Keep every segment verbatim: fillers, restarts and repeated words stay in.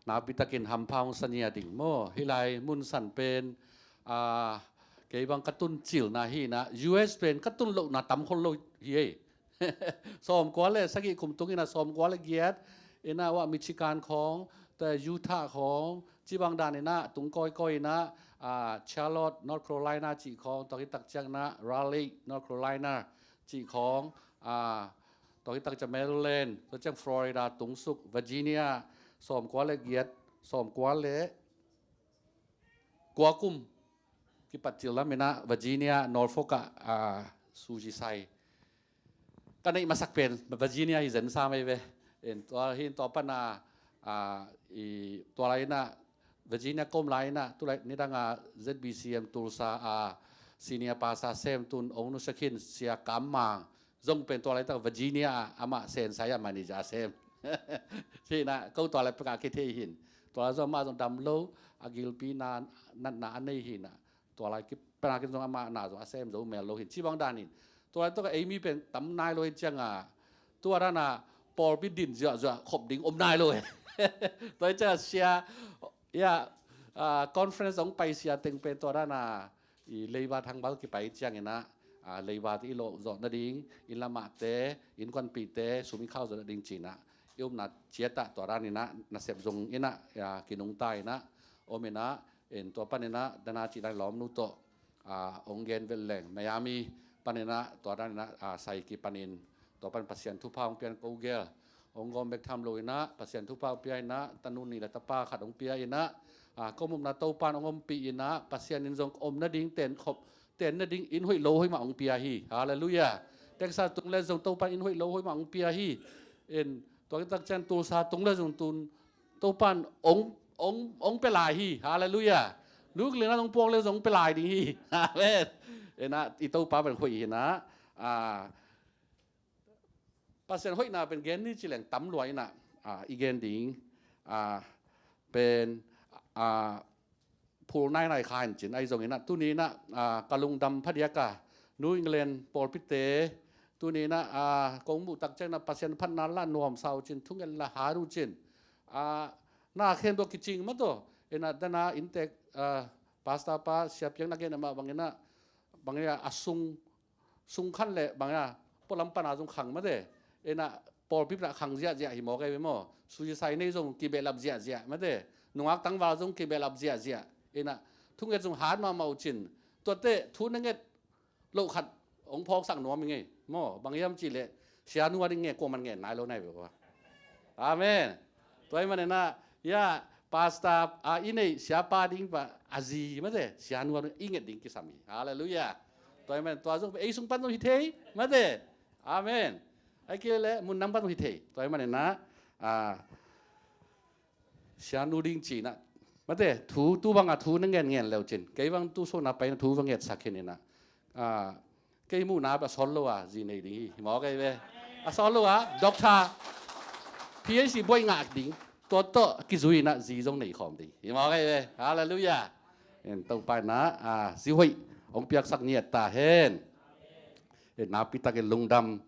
Naupitakin hampha hong sa nia ding maw. Hih lai mun san pen, ah, kei bang ka tun cilna hi inah, U S pen ka tun lohna tam khol lo hi ei. Sawmkua le sagih kum tung inah, sawmkua le giat inah, wah, Michigan khawng, tua Utah khawng, cibang dan inah tung kawikawi inah, ah, Charlotte, North Carolina cih khawng, tua khit tak ciang inah Raleigh, North Carolina cih khawng, ah, tua khit tak ciang Maryland, tua ciang Florida tungsuk, Virginia, sawmkua le giat, sawmkua le kua kum kipat cil lam inah Virginia, Norfolk ah, ah, Suzy Sai. Ka neih masak pen Virginia hi zen sam ei ve. En tua hin tua pan a, ah, i tua lai inah Virginia ka om lai inah, tu lai nidang a Z B C M Tulsa a senior pastor sem tun ong nusia khin Sia Kam Mang zong pen tua laitak Virginia ah amah sensai ah manager sem. Hi inah ko tua lai pek a kithei hin. Tua lai zong amah zong dam lo, a gilpi na, natna a nei hi inah. Tua lai kipan a khin zong amah na zong a sem zo mel lo hin. Cibang dan hin. Tua lai tua ka ei mi pen tam nai lo hi ciang a, tua dan a pawlpi din ziahziah khop ding om nai lo hi. Tua hi ciang a sia, ya, ah, conference ong pai sia teng pen tua dan a i leiba thangbal kipai ciang inah, ah, leiba te i lawh zawh nading, inn lamahte, innkuanpihte sum i khau zawh nading ci inah i upna ciat ah tua dan inah nasep zong inah, ah, kinungta inah om inah, en tua pan inah dana cih dan lawmnu tawh, ah, ong gen vet leng Miami pan inah tua dan inah, ah, sai kipan in tua pan Pasian thupha ong pian ko gel ong gawm bek tham lo inah Pasian thupha ong pia inah tanu nih le tapa khat ong pia inah, ah, ko mumna Topan ong ompih inah Pasian in zong om nading ten khop, ten nading inn hoih lo hoih mah ong pia hi. Halleluiah. Texas tung le zong Topan inn hoih lo hoih mah ong pia hi. En tua khit tak ciang Tulsa tung le zong tun Topan ong, ong, ong pia lai hi. Halleluiah. Nuklina ong puak le zong ong pia lai ding hi. Amen. Inah i Topa pen hoih hi inah, ah, Pasian hoihna pen gen ni ci leng tam lua inah, ah, i gen ding, ah, pen, ah, phul nainai kha in cin ahi zong inah tuni inah, ah, ka lungdam phadiak a New England pawlpite tuni inah, ah, kong muh tak ciang inah Pasian phatna la nuamsa uh cin, thunget la hat uh cin, ah, na khen tua kicing mah tawh inah dana inntek, ah, pastor pa siapiang na gen amah bang inah bang inah a sung sung khan le bang a pualam pana zong khang mate. Inah pawlpi pana khang ziahziah hi mawk ei ve maw. Suzy Sai nei zong kibehlap ziahziah mate. Nungak tangval zong kibehlap ziahziah. Inah thunget zong hat mahmah uh cin. Tuate thu na nget loh khat ong phawksak nuam i ngei maw. Bang hiam cih leh sianu a ding nge kuaman ngen nai lo nai ve kua. Amen. Tua ahih manin ah, ya, pastor a i neih siapa ding pa a zi mate, sianu a ding i nget ding kisam hi. Halleluiah. Tua ahih manin tua zong ei sung pan zong hi thei mate. Amen. Ahih kei leh mun nam pan zong hi thei. Tua ahih manin ah, ah, sianu ding ci-in ah mate, thu, tu bang a thu na ngen ngen leu cin, kei bang tu sawna pai na thu bang ngetsak khin in ah, ah, kei muhna a sawt lo a zi nei ding hi, hi mawk ei ve. A sawt lo a doctor, P H D buaih ngah ding, tua tawh kizui in ah zi zong nei khawm ding hi mawk ei ve. Halleluiah. En Topa in ah, ah, zi hoih hong piaksak ngiat ta hen. En nakpi takin lungdam.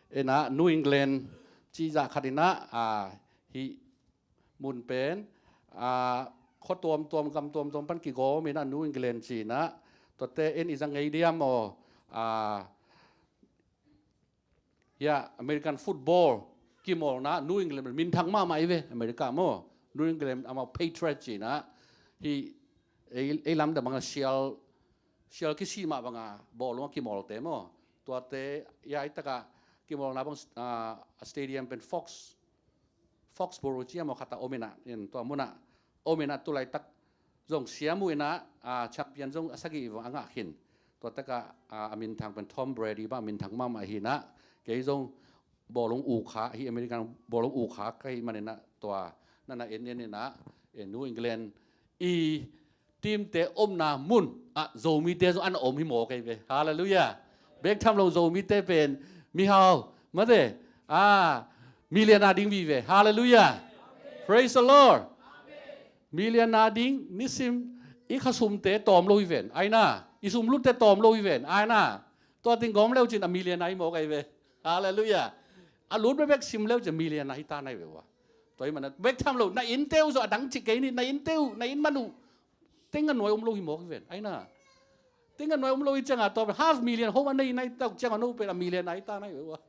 En ah New England cih zah khat in ah, ah, hih mun pen, ah, khua tuamtuam, gam tuamtuam pan kigawm in ah New England ci-in ah, tuate en i za ngei diam aw, ah, ya, American football kimawlna New England minthang mahmah i ve, America maw. New England amau Patriot ci-in ah, hih ei, ei lam dah bang a sial, sial kisih mah bang a bawlung a kimawlte maw. Tuate ya, i tak a kimawlna bang, ah, stadium pen Fox Foxborough ci a maw khat ah om in ah, in tua mun ah om in ah tu laitak zong siam uh in ah, ah, champion zong a sagih vang a ngah khin. Tua tak ah, ah, a minthang pen Tom Brady bang a minthang mahmah hi in ah, kei zong bawlung ukha, hih American bawlung ukha ka hih manin ah tua na na en en in ah, eh, New England i teamte omna mun ah Zomite zong an om hi mawk ei ve. Halleluiah. Bek tham lo Zomite pen mihau mate, ah, million a ding vive. Halleluiah. Praise the Lord. Million a ding nisim i khasumte tawm lo hi ven. Ai na, i sumlutte tawm lo hi ven. Ai na, tua ting gawm leu cin a million a hi mawk ei ve. Halleluiah. A lut bekbek sim leu cin million a hi ta nai ve ua. Tua ahih manin ah bek tham lo, na innte uh zong a dang cih kei ni, na innte uh, na inn man uh teng a nuai om lo hi mawk hi ven. Aina teng a nuai om lo hi ciangah tua half million home a nei na hi tak ciangah no pen a million a hi ta na hi ve ua.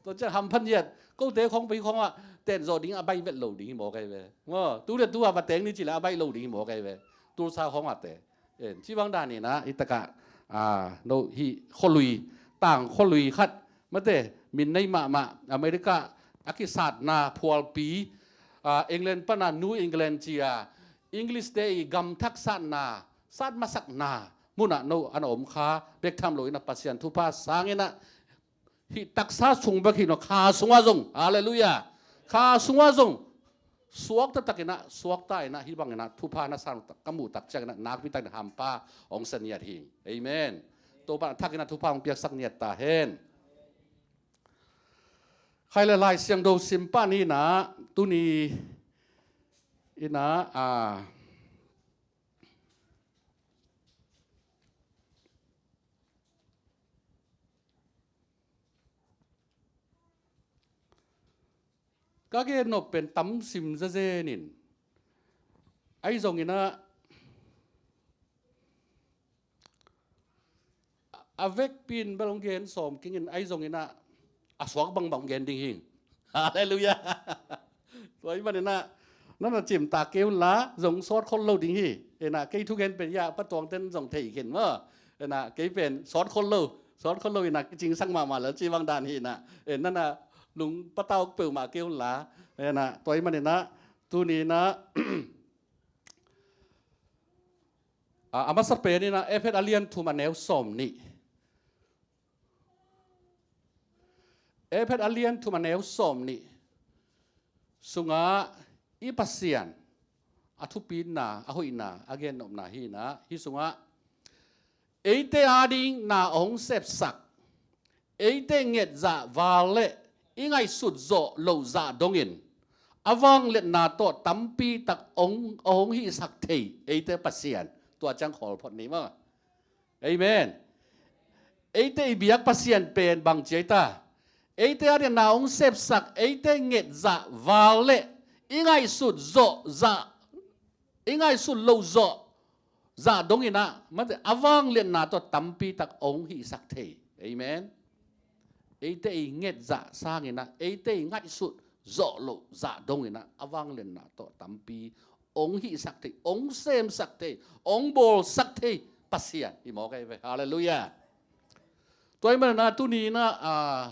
Tua ciang hampha ngiat, kote khawng pai khawngah ten zawh ding a baih vet lo ding hi mawk ahi ve. Maw, tu le tu a va teng ni cih leh a baih lo ding hi mawk ahi ve. Tulsa khawngah te. En, ci bang dan in ah, i takah, ah, no, hih khualui, tang khualui khat, mate, min nei mahmah, America a kisatna phualpi, ah, England pana New England ci-a, English te i gamthak satna, sat masakna munah no a na om kha, bek tham lo in ah Pasian thupha sang in ah, hih taksa sung bek hi lo, kha sungah zong, halleluiah, kha sungah zong suakta takin ah, suakta in ah, hih bangin ah thupha na sang tak ka muh tak ciangin ah, nakpi takin hampha hong sa ngiat hi. Amen. Topa in a thakin ah thupha hong piaksak ngiat ta hen. Khai le Lai Siangtho sim pah ni in ah, tuni in ah, ah, ka gen nop pen tam sim zazen in, ahi zongin ah, a vekpi in bel hong gen sawm keng in, ahi zongin ah a suak bangbang hong gen ding hi. Halleluiah. Tua ahih manin ah, na na cimtak kei un la, zong sawt khol lo ding hi. En ah, kei thugen pen ya, Pa Tuang ten zong thei khin maw. En ah, kei pen sawt khol lo, sawt khol lo in ah, kicingsak mahmah lel ci bang dan hi in ah. En, na na lung patau peuhmah kei un la. En ah, tua ahih manin ah, tuni in ah, a, a masa pen in ah, Efet a lian thum a neu sawm nih. Efet a lian thum a neu sawm nih sungah i Pasian a thupitna, a hoihna a gennopna hi in ah, hih sungah eite ading na hong sepsak, eite ngetzah val le i ngaihsut zawh loh zah dongin a vangliatna tawh tampi tak hong, hong hihsak thei eite Pasian. Tua ciang khawl phot ni maw. Amen. Eite i biak Pasian pen bang ci ei ta? Eite ading na hong sepsak, eite ngetzah val le i ngaihsut zawh zah, i ngaihsut loh zawh zah dongin ah, mate, a vangliatna tawh tampi tak hong hihsak thei. Amen. Eite i ngetzah sangin ah, eite i ngaihsut zawh loh zah dongin ah, a vangliatna tawh tampi hong hihsak thei, hong semsak thei, hong bawlsak thei Pasian hi mawk ahi ve. Halleluiah. Tua ahih manin ah tuni in ah, ah,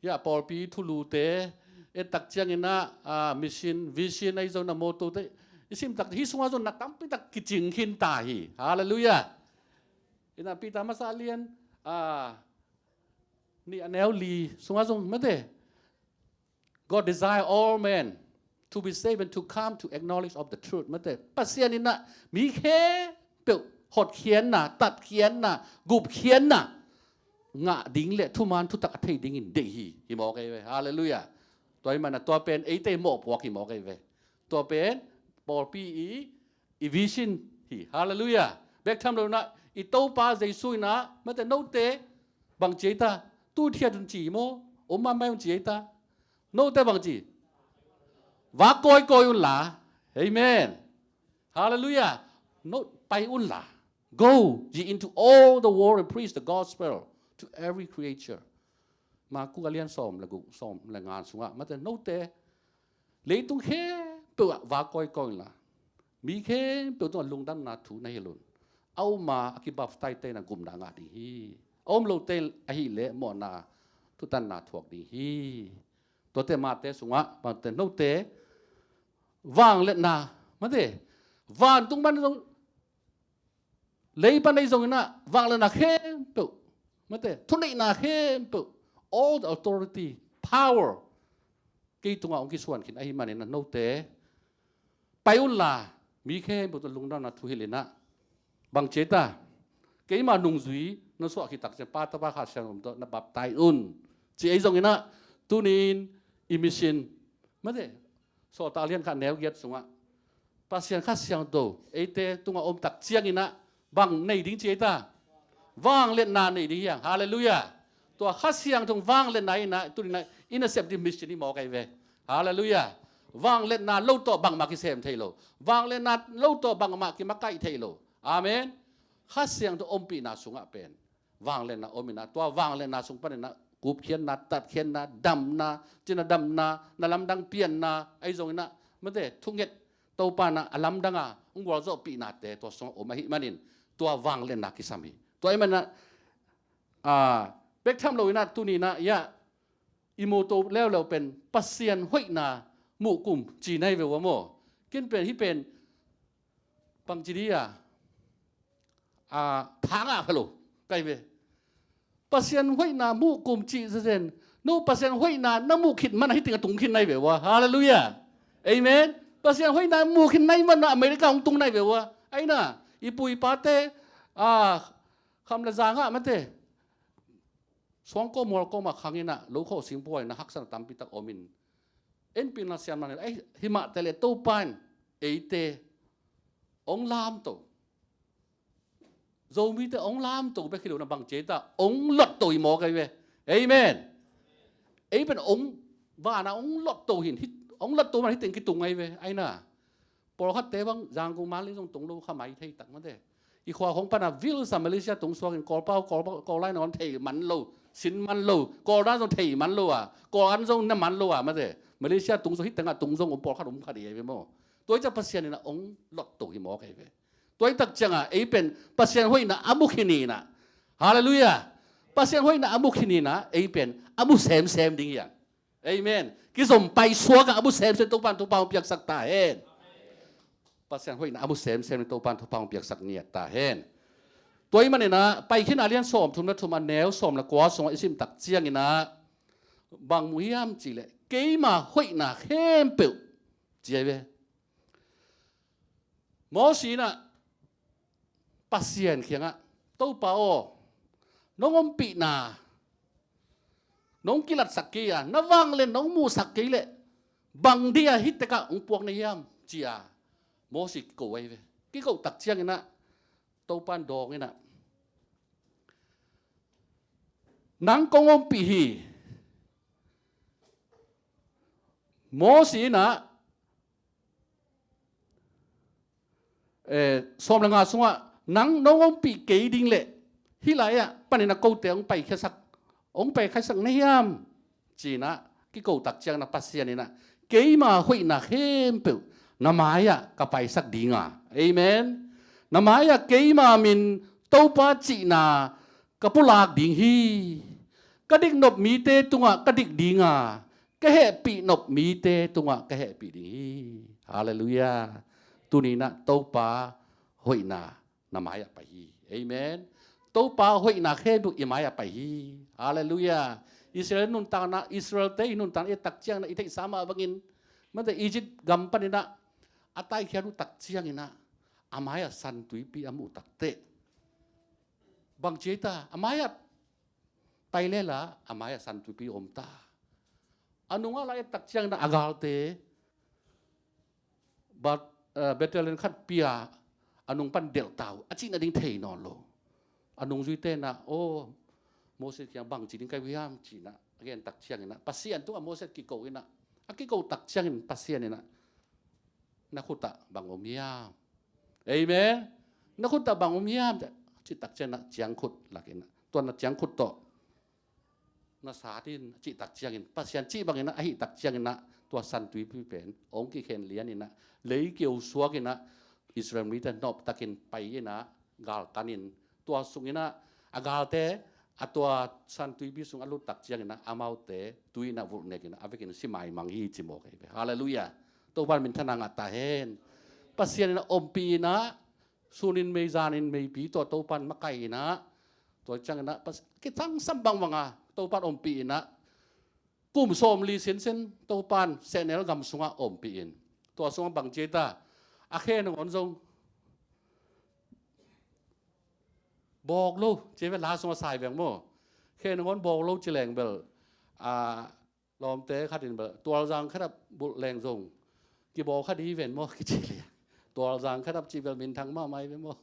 ya, pawlpi thulute et tak ciangin ah, ah, mission, vision ahi zongin ah, motto te i sim tak, hih sungah zong na tampi tak kicing khin ta hi. Halleluiah. In ah Peter masa lian, ah, nih a neu li sungah zong, mate, God desire all men to be saved and to come to acknowledge of the truth. Mate, Pasian in ah mi khempeuh hotkhiatna, tatkhiatna, gupkhiatna ngah ding le thuman thutak a thei dingin deih hi, hi mawk ahi ve. Halleluiah. Tua ahih manin ah tua pen eite mawhpuak hi mawk ahi ve. Tua pen pawlpi i i vision hi. Halleluiah. Bek tham lo in ah i Topa Jesu in ah, mate, note bang ci ei ta? Tu thiat un ci maw, om mahmah un ci ei ta? Note bang ci? Vak kawikawi un la. Amen. Halleluiah. No, pai un la. Go ye into all the world and preach the gospel to every creature. Marku a lian sawm le guk, sawm le nga sungah, mate, note leitung khempeuh ah vak kawikawi un la, mi khempeuh tungah lungdamna thu na hilh un. A om a, a kibaptise te in ah gupna ngah ding hi. A om lote ahih leh mawhna thutanna thuak ding hi. Tuate mahte sungah, mate, note vangliatna, mate, vantung pan zong, lei pan ahi zongin ah, vangliatna khempeuh, mate, thuneihna khempeuh, all the authority, power kei tungah hong kisuan khin ahih manin ah, note pai un la, mi khempeuh tawh lungdamna thu hilh in ah, bang ci ei ta? Keima nungzui na suah khit tak ciang, Pa, Tapa, Kha Siangtho tawh na baptise un, ci ei zongin ah, tuni in i mission, mate, Sawltak a lian khat neu giat sungah Pasian Kha Siangtho eite tungah om tak ciangin ah, bang nei ding ci ei ta? Vangliatna nei ding hi hang. Halleluiah. Tua Kha Siangtho vangliatna in ah, tuni in ah i nasep ding mission hi mawk ahi ve. Halleluiah. Vangliatna lo tawh bangmah kisem thei lo. Vangliatna lo tawh bangmah kimakaih thei lo. Amen. Kha Siangtho ompihna sungah pen vangliatna om inah, tua vangliatna sung paninah gupkhiatna, tatkhiatna, damna, cina damna, na lamdang pianna, ahi zonginah mate thunget Topa inah a lamdanga hong gualzawhpihnate tua sungah om ahih manin tua vangliatna kisam hi. Tua ahih maninah a, bek tham loinah tuninah iah i muto leuleu pen Pasian hoihna muhkum ci nai ve ua maw? Ken pen hih pen bangci di a, a, thangah pha lo kai ve. Pasian hoihna muhkum cih zezen no Pasian hoihna na muh khit mana hih tingah tung khin nai ve ua. Halleluiah. Amen. Pasian hoihna muh khin nai mana America hong tung nai ve ua. Aina i pu i pate a, kham le zangah mate suangkawm mualkawmah khanginah lokhawh singpuainah haksatna tampitak omin enpilna siamna nei lo. Ei himah tele Topa in eite ong lamto, Zomite ong lamto bek hi lo na bang ci ei ta ong lotto hi mawk ei ve. Amen. Ei pen ong vana ong lotto hin ong lotto man hiteng kitung ei ve. Aina pawlkhatte bang Zangkong Manli zong tung lo kha mai thei tak mate. I khua khong pana vil sa Malaysia tung suakin Kawlpau Kawlpau Kawlai nawn thei man lo, sin man lo, Kawldan zong thei man lo a, Kawlan zong na man lo a mate. Malaysia tung zong hitengah tung zong om pawlkhat om khat i ei ve maw? Tua i ca Pasian inah ong lotto hi mawk ei ve. Tua i tak ciangah ei pen Pasian hoihna a mu khin inah. Halleluiah. Pasian hoihna a mu khin inah ei pen a mu semsem ding hiang. Amen. Kizom pai suakah a mu semsem Topa in thupha hong piaksak ta hen. Pasian hoihna a mu semsem in Topa in thupha hong piaksak niat ta hen. Tua i maninah Paikhin a lian sawm thum le thum a neu sawm le kua sungah i simtak cianginah bang mu hiam cihleh keima hoihna khempeuh ci ei ve. Mosi inah Pasian kiangah Topa aw, nong ompihna nong kilatsak kei a, na vanglian nong muhsak kei leh bang dia hitekah hong puak na hiam cia Mosi kiko ei ve. Kiko tak cianginah Topa in dawng inah nang kong ompih hi. Mosi inah eh, sawm le nga sungah nang nong ompih kei ding leh hih lai-ah panin a kote hong paikhiasak hong paikhiasak na hiam? Cinah kiko tak cianginah Pasian inah keima hoihna khempeuh na mai-ah ka paisak dinga. Amen. Na mai-ah keima min Topa cihna ka pulak ding hi. Ka diknop mite tungah ka dik dinga, ka hehpih nop mite tungah ka hehpih ding hi. Halleluiah. Tuninah Topa hoihna na mai-ah pai hi. Amen. Topa hoihna khempeuh i mai-ah pai hi. Halleluiah. Israel nuntakna, Israelte i nuntakna i tak cianginah i theihsa mah bangin mate Egypt gam paninah a taikhiat uh tak cianginah a mai-ah San Tuipi a muh takteh bang ci ei ta a mai-ah pai lela a mai-ah San Tuipi om ta. A nungah la et tak cianginah a galte bat, eh, battalion khat pia a nung pan delh ta uh a cihna ding thei nawn lo. A nungzuite inah aw Moses kiang bang ci ding kai uh hiam cinah a gen tak cianginah Pasian tungah Moses kiko inah a kiko tak ciangin Pasian inah na khutah bang om hiam? Amen. Na khutah bang om hiam? Cih tak cianginah ciangkhut lakinah tua na ciangkhut tawh na sat in cih tak ciangin Pasian cih banginah ahih tak cianginah tua San Tuipi pen hong kikhen lianinah lei keu suakinah Israel mite noptakin pai inah galkanin tua sunginah a galte a tua San Tuipi sung a lut tak cianginah amaute tui inah vulh nekinah a vekin si maimang hi ci mawk ei ve. Halleluiah. Topa in minthanna ngah ta hen. Pasian inah ompih inah sunin mei zanin meipi tawh Topa in makaih inah tua cianginah kithang sam bangbanga Topa in ompih inah kum sawmli sinsin Topa in sehnel gam sungah ompih in tua sungah bang ci ei ta a khe nangawn zong bawk lo ci ei ve. La sungah sai veng maw? Khe nangawn bawk lo ci leng bel a lawmte khatin bel tualzang khadap bulh leng zong kibawl kha di ven maw kici lia. Tualzang khadap cih bel minthang mahmah hi ve maw?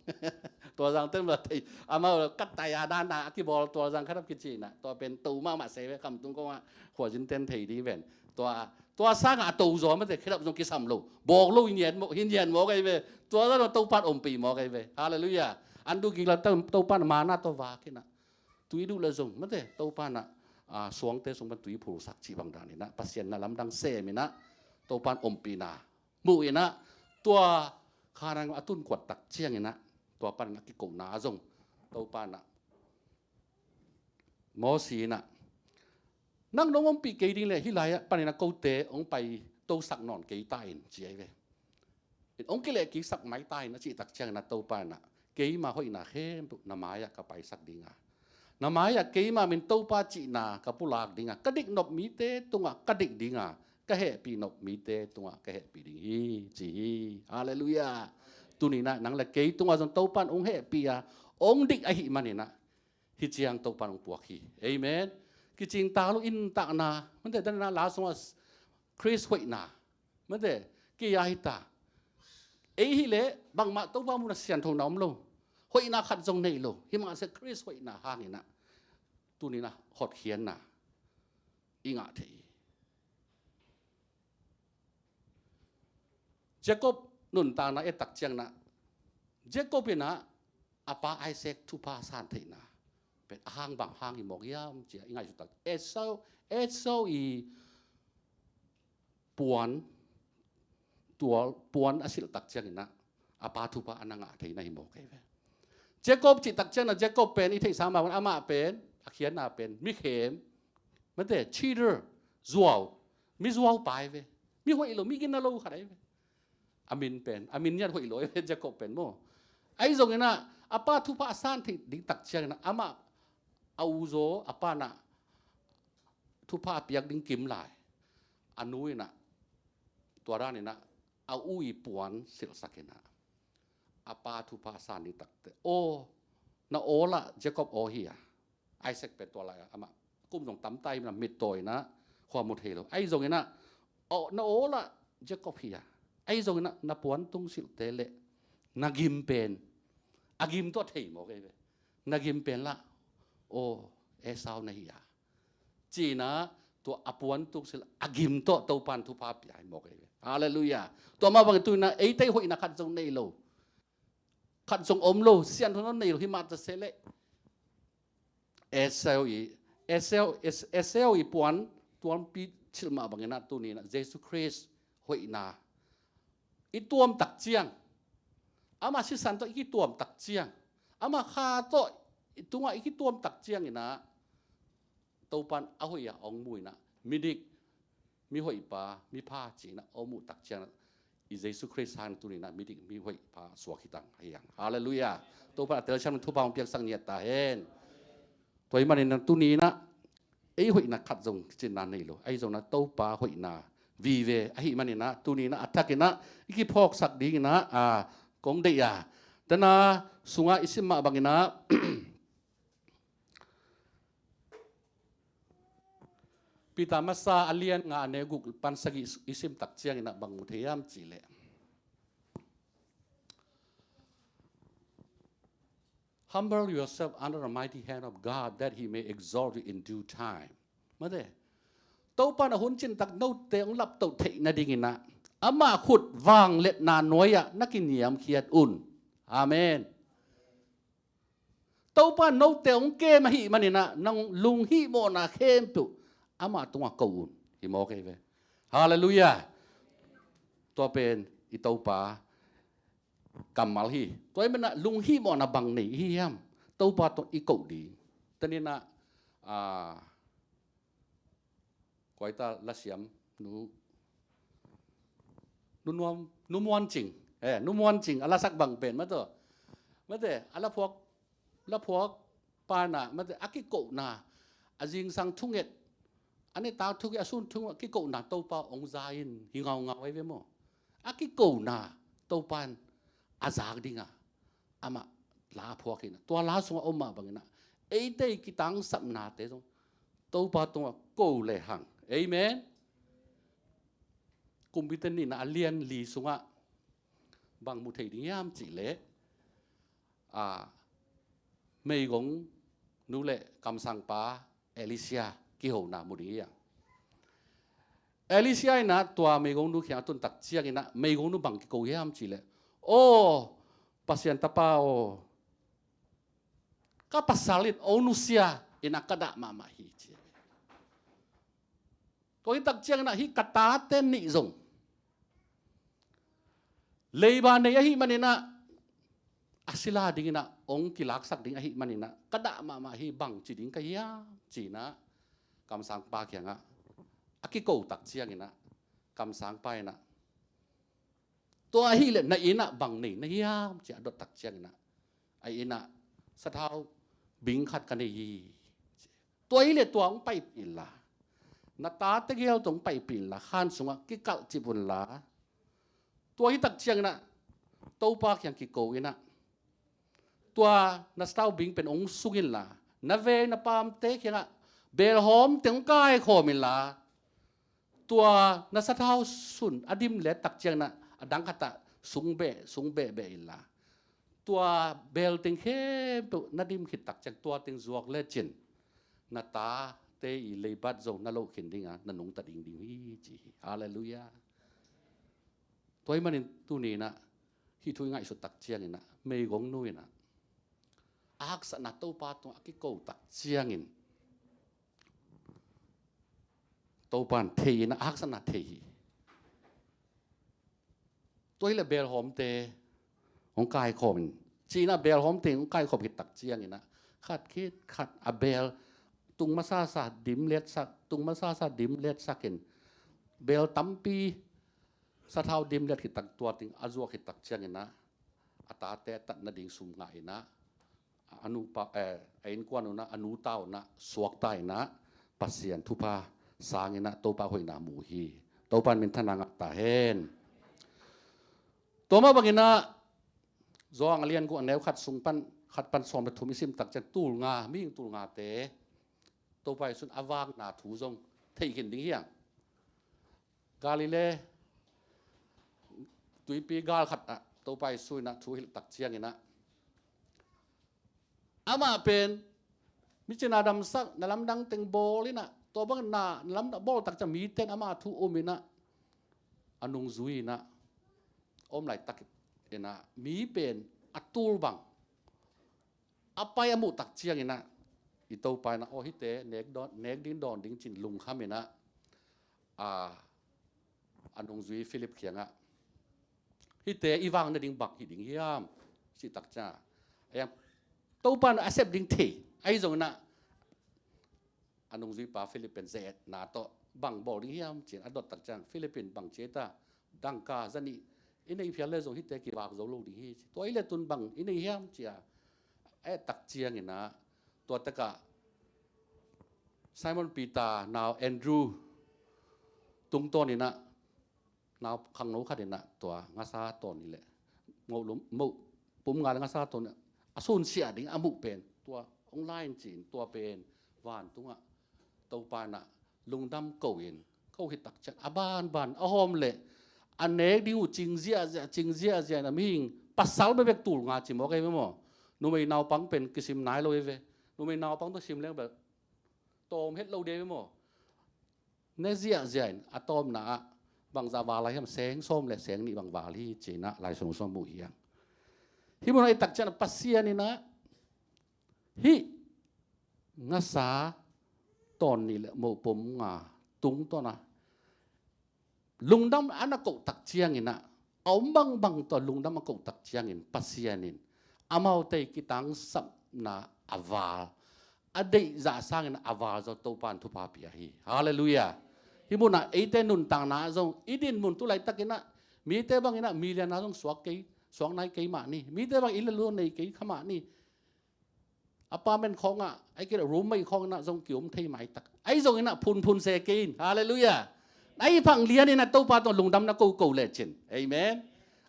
Tualzang ten bel thei amau kat tai a dan a kibawl tualzang khadap kici inah tua pen to mahmah se ve. Khamtung kongah khuazin ten thei di ven tua Tua sangah a to zaw mate, khedap zong kisam lo. Bawk lo hi nian mawk, hi nian mawk ahi ve. Tua zah Topan ompih mawk ahi ve. Halleluiah. An du kik la Topan manna tawh vak inah, tui duh le zong mate, Topan ah suangte sung pan tui phulsak cih bang dan inah, Pasian na lamdang sem inah, Topan ompihna muh inah, tua Khanaan a tun kuat tak ciang inah, tua pan inah kikohna zong Topan ah Mosi inah, nang nong ompih kei ding leh hih lai ah pan inah kote hong pai tosak nawn kei ta in, ci ahi ve. Hong kileh kiksak mai ta in a cih tak ciang inah Topa inah, keima hoihna khempeuh na mai-ah ka paisak ding a, na mai-ah keima min Topa cihna ka pulak ding a, ka diknop mite tungah ka dik ding a, ka hehpih nop mite tungah ka hehpih ding hi, ci hi. Halleluiah. Tuni inah nang le kei tungah zong Topan hong hehpih a, hong dik ahih man inah, hih ciang Topan hong puak hi. Amen. Kicingtak lo, inntakna mate, dan inah la sungah Khrist hoihna mate, kei a hi ta. Ei hileh bangmah Topa muhna sianthona om lo, hoihna khat zong nei lo. Himahsia Khrist hoihna hang inah tuni inah hotkhiatna i ngah thei hi. Jacob nuntakna et tak ciang inah, Jacob inah a pa Isaac thupha san theihna pen a hang bang hang hi mawk hiam ci-a i ngaihsut tak, Esau, Esau i puan, tual puan a silh tak ciang inah a pa thupha a na ngah theihna hi mawk ahi ve. Jacob cih tak ciang inah Jacob pen i theihsa mah bang, amah pen a khiatna pen mikhem mate, cheater, zuau, mi zuau pa ahi ve. Mi hoih lo, mi gina lo khat ahi ve. A min pen, a min niat hoih lo ahi ve, Jacob pen maw. Ahi zong inah a pa thupha a san theih ding tak ciang inah amah a u zaw, a pa inah thupha a piak ding kim lai, a nu inah tua dan inah a u i puan silhsak inah a pa thupha a san ding tak teh, aw, na aw lah Jacob aw hi a, Isaac pen tua lai-ah amah kum zong tamta hi inah mittaw inah khua mu thei lo. Ahi zong inah, aw, na aw lah Jacob hi a, ahi zong inah na puantung silhte leh na gim pen, a gim tawh thei mawk ahi ve. Na gim pen lah, aw, Esau na hi a, ci inah tua a puantung silh a gim tawh Topan thupha pia hi mawk ahi ve. Halleluiah. Tua mah bangin tuni inah eite hoihna khat zong nei lo, khat zong om lo, sianthona nei lo. Himah ta se leh Esau i, Esau, Es-, Esau i puan tuampi silh mah bang inah tuni inah Jesu Khrist hoihna i tuam tak ciang, amah sisan tawh i kituam tak ciang, amah kha tawh i tungah i kituam tak ciang inah Topan a hoih a hong mu inah midik, mihoih pa, mipha ci inah hong muh tak ciang inah i Jesu Khrist hang tuni inah midik mihoih pa suak hi tang hi hang. Halleluiah. Topan a telsiam thupha hong piaksak ngiat ta hen. Tua ahih man inah tuni inah ei hoihna khat zong kicinna nei lo. Ahi zong inah Topa hoihna vive ahih man inah tuni inah a thak inah i kiphawksak ding inah, a, kong deih a, dana sungah i sim mah bang inah Peter masa a lian nga a neu guk pan sagih i sim tak ciang inah bang mu thei hiam cih leh, "Humble yourself under the mighty hand of God, that he may exalt you in due time." Mate, Topan a hun cin tak note hong laptoh theih nading inah amah khut vangliatna nuai-ah na kiniamkhiat un. Amen. Topa note hong kem ahih man inah nang lunghihmawhna khempeuh amah tungah ko un. Hi mawk ahi ve. Halleluiah. Tua pen i Topa kammal hi. Tua ahih man inah lunghihmawhna bang nei i hi hiam? Topa tawh i koh ding. Tuni inah, a, kua hi ta lasiam, nu, nu Nuam, nu Muan Cing. Eh, nu Muan Cing a lasak bang pen mate, mate, a laphuak, laphuak pa inah mate, a kikohna, a zingsang thunget, a nitak thunget, a sun thunget, a kikohna Topa hong za in hi ngaungau ahi ve maw. A kikohna Topa in a zak ding a amah la a phuak inah, tua la sungah om mah bang inah eite i kitangsapnate zong Topa tungah ko le hang. Amen. Kumpite nihna a lian li sungah bang mu thei ding hiam cih leh, a, meigong nu le kamsangpa Elisha kihona mu ding hi a. Elisha in ah tua meigongnu kiang a tun tak ciangin ah meigongnu bang kiko hiam cih leh, "Aw, Pasian tapa aw, ka pasal in hong nusia in ah ka dah mahmah hi," ci. Tua hi tak ciangin ah hih ka tate nih zong leiba nei ahih manin ah a sila dingin ah hong kilaksak ding ahih manin ah ka dah mahmah hi, bang ci ding ka hiam ci-in ah kamsangpa kiangah a kiko tak ciangin ah kamsangpa in ah, "Tua ahih leh na inn ah bang nei na hiam?" ci a dot tak ciangin ah, "A inn ah sathau bing khat ka nei hi," ci. "Tua ahih leh tua hong paipih inla, na tate gel tawh hong paipih inla, khan sungah kikalh cip unla." Tua hi tak ciangin ah Topa kiang kiko in ah, "Tua na sathau bing pen hong sung inla, na veng na pamte kiangah belhawm teng hong kaikhawm inla, tua na sathau sun a dim let tak ciangin ah a dang khat ah sung beh, sung beh beh inla, tua bel teng khempeuh na dim khit tak ciang tua teng zuak lecin na tate i leibat zong na loh khin ding a, na nungta ding ding hi," ci hi. Halleluiah. Tua ahih manin tuni in ah hih thu i ngaihsut tak ciangin ah meigongnu in ah a haksatna Topa tungah a kiko tak ciangin Topa in thei in ah a haksatna thei hi. "Tua ahih leh belhawmte hong kaikhawm in," ci-in ah belhawmte hong kaikhawm khit tak ciangin ah khat khit khat a bel tung masasa dim letsak, tung masasa dim letsak in bel tampi sathau dim let khit tak tua teng a zuak khit tak ciangin ah a tate a tat nading sum ngah in ah a nupa, eh, a innkuan un ah a nu ta un ah suakta in ah Pasian thupha sang in ah Topa hoihna mu hi. Topa in minthanna ngah ta hen. Tua mah bangin ah Johan a lian guk a neu khat sung pan khat pan sawm le thum i sim tak ciang tul nga, mihing tul ngate Topa Jesu in a vakna thu zong thei khin ding hi hang. Galilee tuipi gal khat ah Topa Jesu in ah thu hilh tak ciangin ah amah pen mi cina damsak, na lamdang teng bawl in ah, tua bangin na, na lamdang bawl tak ciang mite in amah thu um in ah a nungzui in ah a om laitak in ah mi pen a tul bang a pai a muh tak ciangin ah i Topa in ah, "Aw, hihte nek dawn, nek ding dawn ding," ci-in lungkham in ah a, a nungzui Philip kiangah, "Hihte i vak nading bang hi ding hiam?" ci tak ciang a, Topa in a sep ding thei. Ahi zongin ah a nungzuipa Philip pen ze-etna tawh, "Bang bawl ding hiam?" ci-in a dot tak ciang Philip in, "Bang ci ei ta, dangka zanih i nei phial le zong hihte kivak zo lo ding hi," ci. "Tua ahih leh tun bang i nei hiam?" ci a a et tak ciangin ah tua takah Simon Peter nau Andrew tungtawn in ah nau khangno khat in ah tua ngasa tawn nih le moh lum, moh pum nga le ngasa tawn a sunsiah ding a muh pen tua hong la in ci-in tua pen vantungah Topa in ah lungdam ko in, ko hi tak ciang a banban a hawm leh a nek ding uh cing ziahziah, cing ziahziah in ah mihing pasal bekbek tul nga ci mawk ei ve maw. Numei naupang pen kisim nai lo ei ve. Numei naupang tawh sim leng bel tawm het lo ding ei ve maw. Ne ziahziah in a tawpna ah bangzah val lai hiam, seng sawm le seng nih bang val hi ci-in ah Lai Siangtho sung muh hi hang. Hih munah i tak ciang Pasian in ah hih ngasa tawn nih le moh pum nga tungtawn a lungdam a na koh tak ciangin ah, a om bangbang tawh lungdam a koh tak ciangin Pasian in amaute i kitangsapna a val, a deihzah sangin a val zaw Topa in thupha pia hi. Halleluiah. Hih munah eite nuntakna ah zong i dinmun tu laitakin ah mite bangin ah milianna zong suak kei, suak nai kei mah ni. Mite bang inn le lo nei kei kha mah ni. Apartment khawngah, ahih kei leh roommate khawngin ah zong ki-om thei maitak. Ahi zongin ah phunphun se kei in. Halleluiah. Na i phang lianin ah Topa tawh lungdam na koko lecin, amen,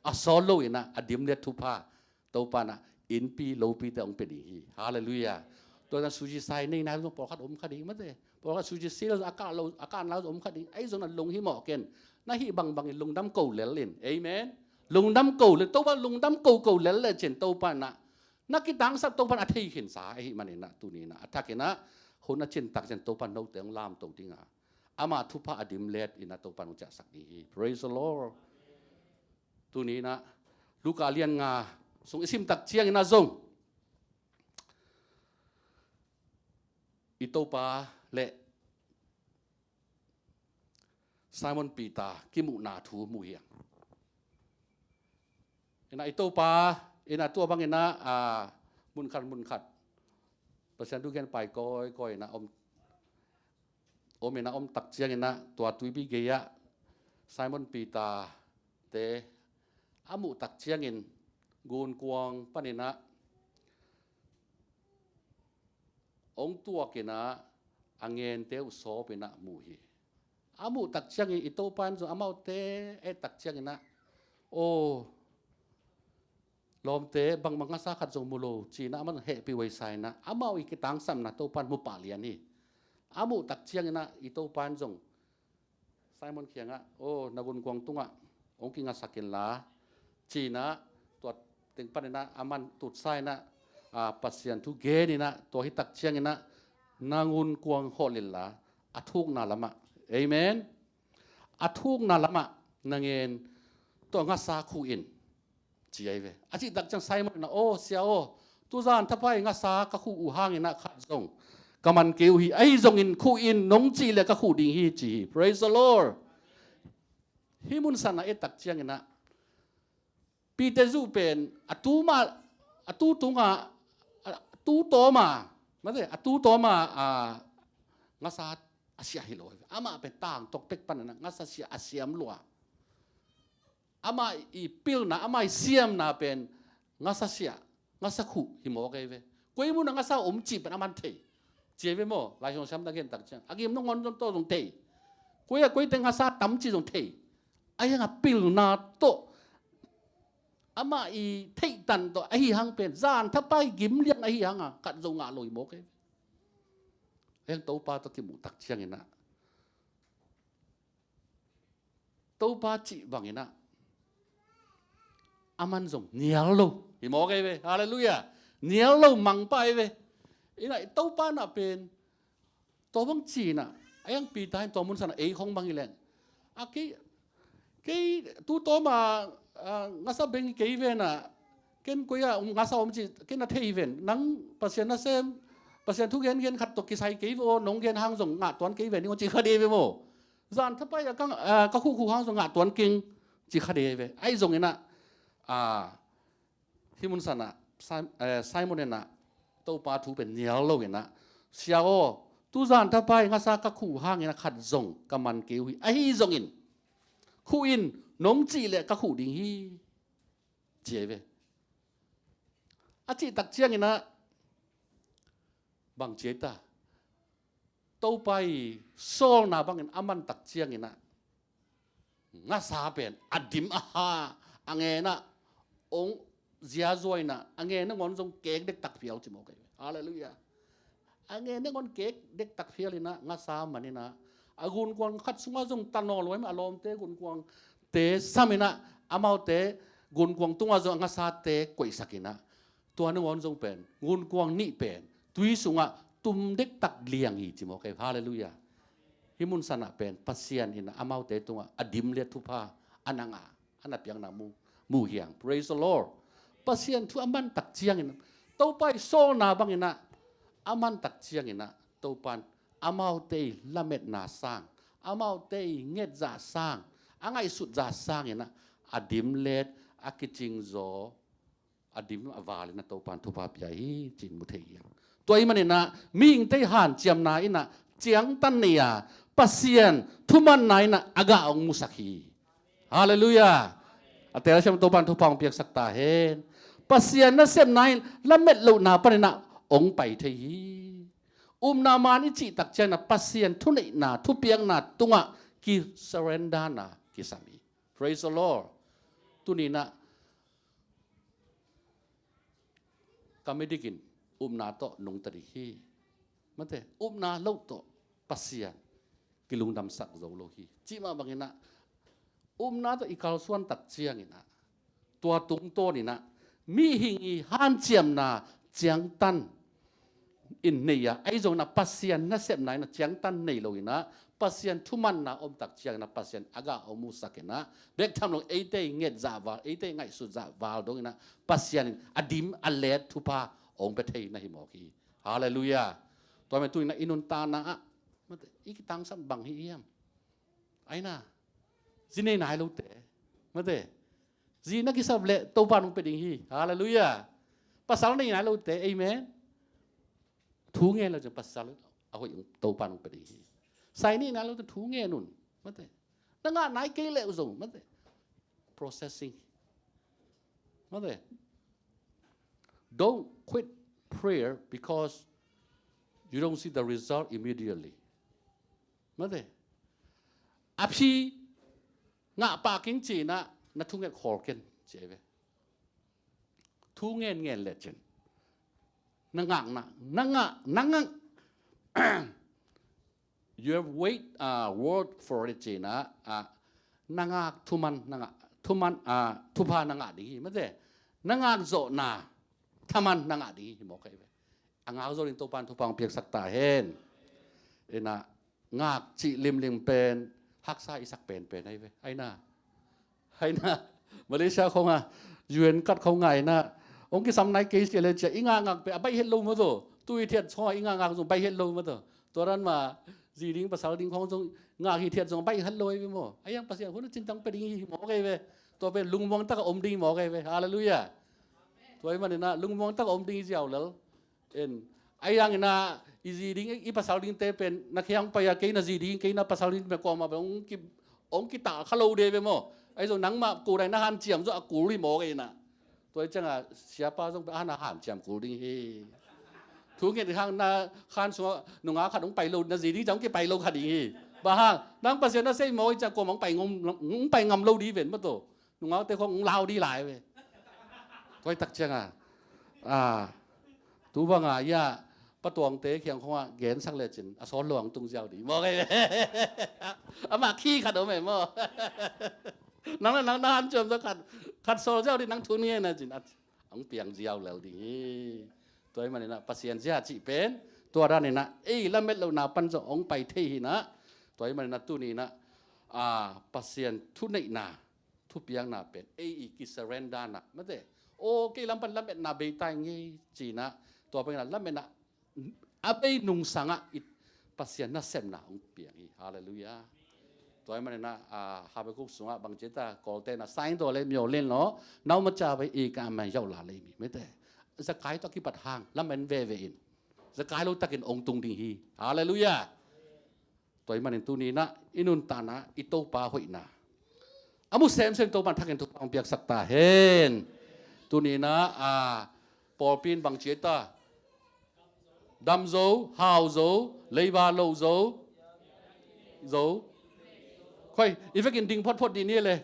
a sawt loin ah a dimlet thupha Topa in ah innpi lopite hong pia ding hi. Halleluiah. Tua zan suji sai nei nai zong pawlkhat om kha ding mate. Pawlkhat suji sil a kah lo, a kah nai zong om kha ding. Ahi zongin ah lunghimawh ken. Na hih bangbangin lungdam ko lel in. Amen. Lungdam ko lel, Topa lungdam koko lel lecin Topa in ah na kitangsap Topa in a thei khinsa ahih manin ah tuni in ah a thakin ah hun a cin tak ciang Topa in note hong lamto ding a, ama thupha a dim let in ah Topa in hong ciahsak ding hi. Praise the Lord. Tuni in ah Luka lian nga sung i sim tak ciangin ah zong i Topa le Simon Peter kimuhna thu mu hi hang. In ah i Topa in ah tua bangin ah, ah, munkhat munkhat Pasian thu gen pai kawikawi in ah om, om in ah om tak ciangin ah tua tuipi gei-ah Simon Peter te a muh tak ciangin gunkuang panin ah hong tuak in ah a ngente uh sawp in ah mu hi. A muh tak ciangin i Topa in zong amaute et tak ciangin ah, "Aw, lawmte, bangbang ngasa khat zong mu lo," ci-in ah amah hehpih huai sa in ah amau i kitangsapna Topa in mu pah lian hi. A muh tak ciangin ah i Topa in zong Simon kiangah, "Aw, na gunkuang tungah hong kingasak inla," ci-in ah tua teng panin ah aman tutsa in ah, ah, Pasian thu gen in ah tua hi tak ciangin ah na gunkuang hol inla a thukna lamah, amen, a thukna lamah na ngen tawh ngasa khuh in, ci ahi ve. A cih tak ciang Simon in ah, "Aw, Sia aw, tuzan thapai ngasa ka khuh uh hangin ah khat zong ka man kei uh hi. Ahi zongin khuh in, nong cih leh ka khuh ding hi," ci hi. Praise the Lord. Hih mun san ah et tak ciangin ah Peter zuh pen a tu mah, a tu tungah, a tu tawma, mate, a tu tawma, a, ngasa a siah hi lo. Amah pen tang tawk pek panin ah ngasa siah a siam lua. Amah i pilna, amah i siamna pen ngasa siah, ngasa khuh hi mawk ahi ve. Koi mun ah ngasa om cih pen aman thei. Ci ahi ve maw, Lai Siangtho siam tak gen tak ciang a gim nangawn zong tawh zong thei. Koi ah koi teng ngasa tam cih zong thei. Ahi hang a pilna tawh, amah i theihtan tawh ahi hang pen zan thapai gim lian ahi hang a khat zong ngah lo hi mawk ahi ve. Ahi hang Topa tawh kimuh tak ciangin ah Topa cih bangin ah aman zong nial lo hi mawk ahi ve. Halleluiah. Nial lo mangpah ahi ve. In ah Topa in ah pen tua bang ci-in ah, a iang Peter in tua mun san ah ei khong bang hi leng, "A kei, kei tu tawma, a, ngasa beng hi kei ven ah, ken koi ah ngasa om cih ken a thei hi ven. Nang Pasian nasem, Pasian thu gengen khat tawh kisai kei ve aw, nong gen hang zong ngah tuan kei ve ning aw," ci kha dei ve maw. "Zan thapai ah ka, a, ka khuhkhuh hang zong ngah tuan keng," ci kha dei ve. Ahi zongin ah, a, hih mun san ah Sim-, eh, Simon in ah Topa thu pen nial lo in ah, "Sia aw, tuzan thapai ngasa ka khuh hangin ah khat zong ka man kei uh hi. Ahi zongin khuh in, nong cih leh ka khuh ding hi," ci ahi ve. A cih tak ciangin ah bang ci ahi ta, Topa i sawlna bangin a man tak ciangin ah ngasa pen a dim a ha, a ngen ah hong ziazua in ah a ngen nangawn zong kek dektak phial ci mawk ahi ve. Halleluiah. A ngen nangawn kek dektak phial in ah ngasa man in ah a gunkuang khat sungah zong ta nawn lo, a lawmte gunkuangte sam in ah amaute gunkuang tungah zong a ngasate koihsak in ah tua nangawn zong pen gunkuang nih pen tui sungah tum dektak liang hi ci mawk ahi. Halleluiah. Hih mun san ah pen Pasian in ah amaute tungah a dim le thupha a na ngah, a na piakna mu, mu hi hang. Praise the Lord. Pasian thu a man tak ciangin, Topa i sawlna bangin ah a man tak ciangin ah Topa in amaute i lametna sang, amaute i ngetzah sang, a ngaihsutzah sangin ah a dim let, a kicingzaw, a dim a val in ah Topa in thupha pia hi ci-in mu thei hi hang. Tua ahih manin ah mihingte i hanciamna in ah ciangtan nei a, Pasian thumanna in ah a gah hong musak hi. Halleluiah. A telsiam Topa in thupha hong piaksak ta hen. Pasian nasepna in lamet lohna panin ah hong pai thei hi. Upna man i cih tak ciangin ah Pasian thuneihna, thupiakna tungah kisurrenderna kisam hi. Praise the Lord. Tuni in ah ka medik in upna tawh nungta ding hi. Mate, upna lo tawh Pasian kilungdamsak zo lo hi. Cih mah bangin ah upna tawh i kalsuan tak ciangin ah tua tungtawn in ah mihing i hanciamna ciangtan in nei a, ahi zongin ah Pasian nasepna in ah ciangtan nei lo in ah Pasian thumanna om tak ciangin ah Pasian a gah hong musak in ah, bek tham lo eite i nget zah val, eite i ngaihsut zah val dongin ah Pasian in a dim a let thupha hong pia thei na hi mawk hi. Halleluiah. Tua manin tu-in ah i nuntakna ah, mate, i kitangsam bang hi hiam? Aina, zi nei nai lote, mate, zi na kisap leh Topa'n hong pia ding hi. Halleluiah. Pasal nei nai lote, amen. Thu ngen lo ciang pasal a hoih Topa'n hong pia ding hi. Sai nei nai lote, thu ngen un, mate. Na ngah nai kei leh uh zong, mate, processing, mate. Don't quit prayer because you don't see the result immediately. Mate. A phi ngah pah keng ci-in ah na thunget khawl ken ci ei ve. Thu ngen ngen le cin, na ngakna, na ngak, na ngak, you have wait, uh, word for it ci-in ah, uh, na ngak thuman na ngah, thuman, uh, thupha na ngah ding hi, mate. Na ngak zawhna thaman na ngah ding hi mawk hi ve. A ngak zawh ding Topa'n thupha hong piaksak ta hen. Ina, ngak cih limlim pen haksa i sak penpen ahi ve. Aina, aina, Malaysia khong a U N card khong ngah ina, hong kisam nai kei sia le cia i ngakngak pen a baih het lo maw taw. Tu i thiat khong a i ngakngak zong baih het lo maw taw. Tua dan mah zi ding pasal ding khong zong ngak hi thiat zong baih het lo ahi ve maw. A iang Pasian hun a cintang pia ding hi mawk ahi ve. Tua pen lungmuang tak a om ding hi mawk ahi ve. Halleluiah. Tua ahih manin ah lungmuang tak a om ding hi ziau lel. En, ahi hangin ah i zi ding, i pasal dingte pen na khiang pai a, kei na zi ding, kei na pasal ding pen kuamah pen hong ki, hong kitak kha lo ding hi ve maw. Ahi zong nangmah kul dai na hanciam zong a kul hi mawk ahi na. Tua hi ciangah siapa zong pen a na hanciam kul ding hi. Thu ngen hang na khan sungah nungak khat hong pai lo, na zi ding ciang hong kipai lo kha ding hi. Bang hang, nang Pasian na sei mawk hi ciang kuamah hong pai ngam, hong pai ngam lo ding hi ven maw taw. Nungakte khong hong lau ding lai ve. Tua hi tak ciangah, a, tu bangah ia Pa Tuangte kiang khongah gensak le cin a sawl lo hong tung ziau ding mawk ahi ve. Amah khi khat om e maw. Nang le nang na hanciam zong khat, khat sawl ziau ding, nang thu ngen a cin a hong piang ziau lel ding hi. Tua ahih manin ah Pasian zia cih pen tua danin ah ei lamet lohna pan zong hong pai thei hi na. Tua ahih manin ah tuni-in ah, a, Pasian thuneihna, thupiakna pen ei i kisurrenderna, mate. Aw, kei lam pan lametna bei ta ing ei ci-in ah, tua pen ah lametna a bei nungsangah i Pasian nasepna hong piang hi. Halleluiah. Tua ahih manin ah, a, Habakkuk sungah bang ci ta, Kawlte in ah, saing tawh le myo lin law, nau maca bai i ka amai yau la lei mi, mate. Zakai tawh a kipat hang lamen veve in, zakai lo takin hong tung ding hi. Halleluiah. Tua ahih manin tuni-in ah i nuntakna, i Topa hoihna a mu semsem Topa'n thakin thupha hong piaksak ta hen. Tuni-in ah, a, pawlpi in bang ci ta, dam zo, hau zo, leiba lo zo, zo. Khoi, i vekin ding photphot dih ni le.